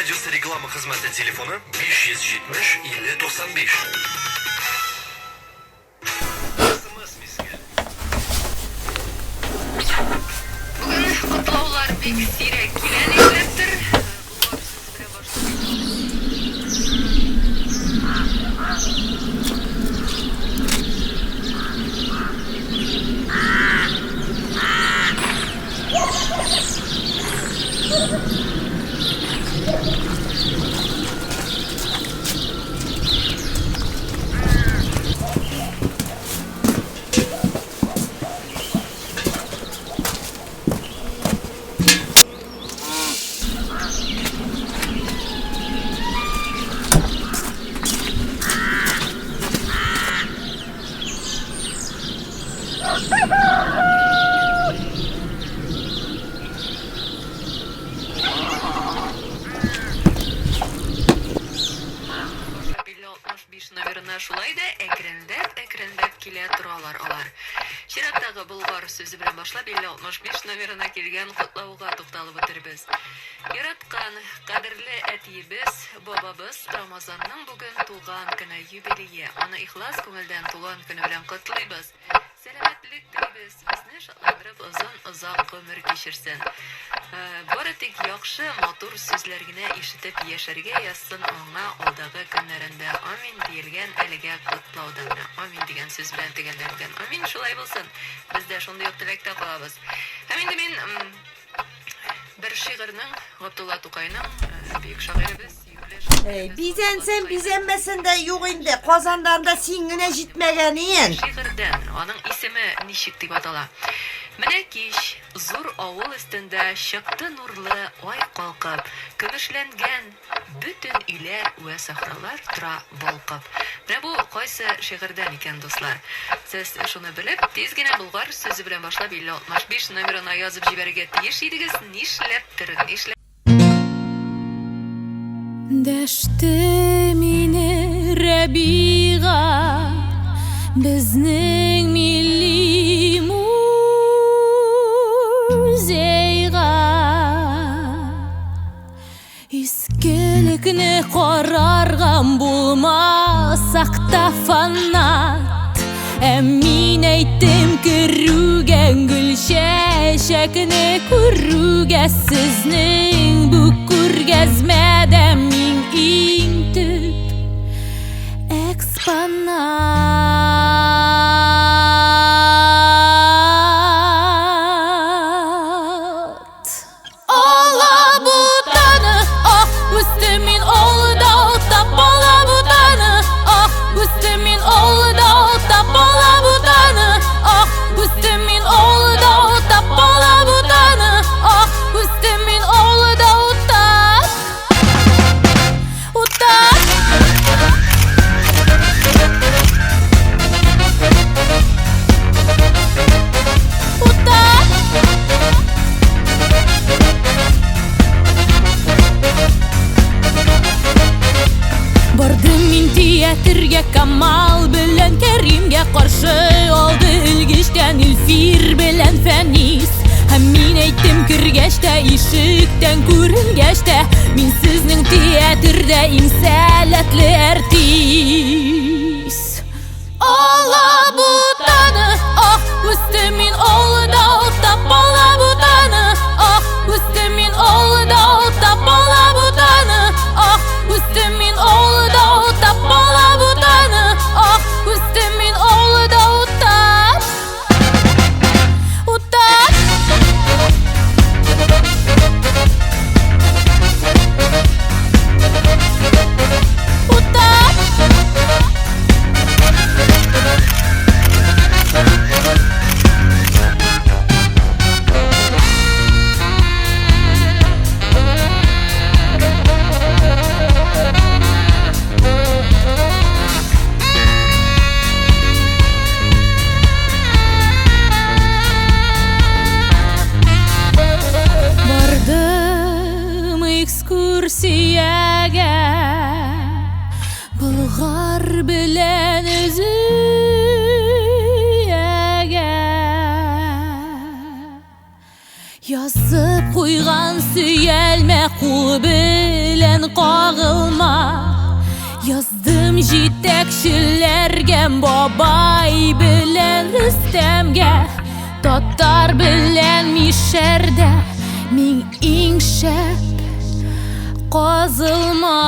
радиосы реклама хезмәте телефоны 570 50 95. SMS мизгел. Бүген котлаулар бик сирәк килә нишләптер. Болгар сүзе белән башлап. 65 номерына шулай да әкренләп-әкренләп килә торалар алар. Чираттагы Болгар сүзе белән башлап 50-65 номерына килгән котлауга тукталып үтербез. Яраткан, кадерле әтиебез, бабабыз Рамазанның бүген туган көне, юбилее. Аны ихлас күңелдән туган көне белән котлыйбыз. Сәламәтлек телибез, безне шатландырып озын-озак гомер кичерсен. Бары тик яхшы, матур сүзләр генә ишетеп яшәргә язсын аңа алдагы көннәрендә. Амин, диелгән әлегә котлауда. Менә амин дигән сүз белән төгәлләнгән. Амин, шулай булсын. Без дә шундый ук теләктә калабыз. Һәм инде мин бер шигырьнең, Габдулла Тукайның, бөек шагыйребез, сөекле Әй, бизәнсен, бизәнмәсен дә юк инде. Казанда анда син генә җитмәгәниен. Шигырьдән, аның исеме ничек дип атала? Менә кич, зур авыл өстендә чыкты нурлы ай калкып, көмешләнгән бөтен өйләр вә сахралар тора балкып. Менә бу кайсы шигырьдән икән, дуслар? Сез шуны белеп, тиз генә Болгар сүзе белән башлап 5065 номерына язып җибәрергә тиеш идегез, нишләптер, нишләп. Дәште мине Рәбига, безнең милли музейга. Искелекне карарга булмасак та фанат. Ә мин әйттем керүгә гөл чәчәкне күрүгә сезнең бу күргәзмәдә мин иң төп экспонат. Алабутаны, ах, үстем мин олда оттап алабутаны, ах, үстем мин олда оттап алабутаны, ах, үстем мин олда оттап алабутаны, ах, үстем мин олда оттап, оттап. Оттап. Бардым мин театрга Камал белән Кәримгә каршы алды элгечтән Илфир белән Фәнис. Һәм мин әйттем кергәч тә ишектән күренгәч тә мин сезнең театрда иң сәләтле артист. Алабутаны, ах, үстем мин олда оттап алабутаны, ах, үстем мин олда оттап алабутаны, ах, үстем мин олда оттап алабутаны, ах, үстем мин олда оттап, оттап. Оттап. Бардым экскурсиягә Болгар белән Өзөягә. Язып куйган сөялмә кул белән. белән кагылма. Яздым җитәкчеләргә, бабай белән Рөстәмгә, татар белән мишәрдә мин иң шәп казылма.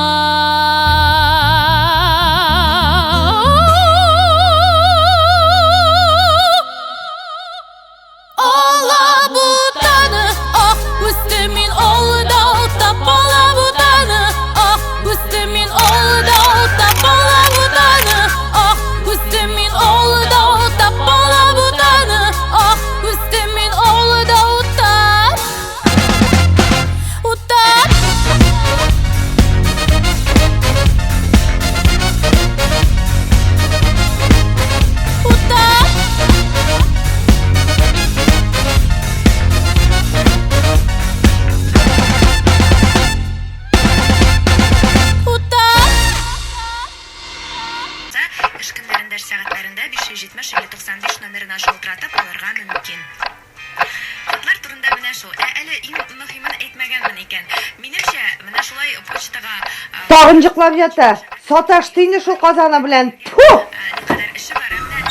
Алабутаны, ах, үстем мин алда уттап, алабутаны, ах, үстем мин алда уттап, алабутаны, ах, үстем мин алда уттап, алабутаны, ах, үстем мин алда уттап, уттап. Уттап. Уттап. Эш көннәрендә эш сәгатьләрендә 570 50 95 номерына шалтыратып алырга мөмкин. Хатлар турында менә шул. Ә әле иң мөһимен әйтмәгәнмен икән. Минемчә, менә шулай почтага Тагын йоклап ята. Саташты инде шул казаны белән. Тфу! никадәр эше бар. Ә менә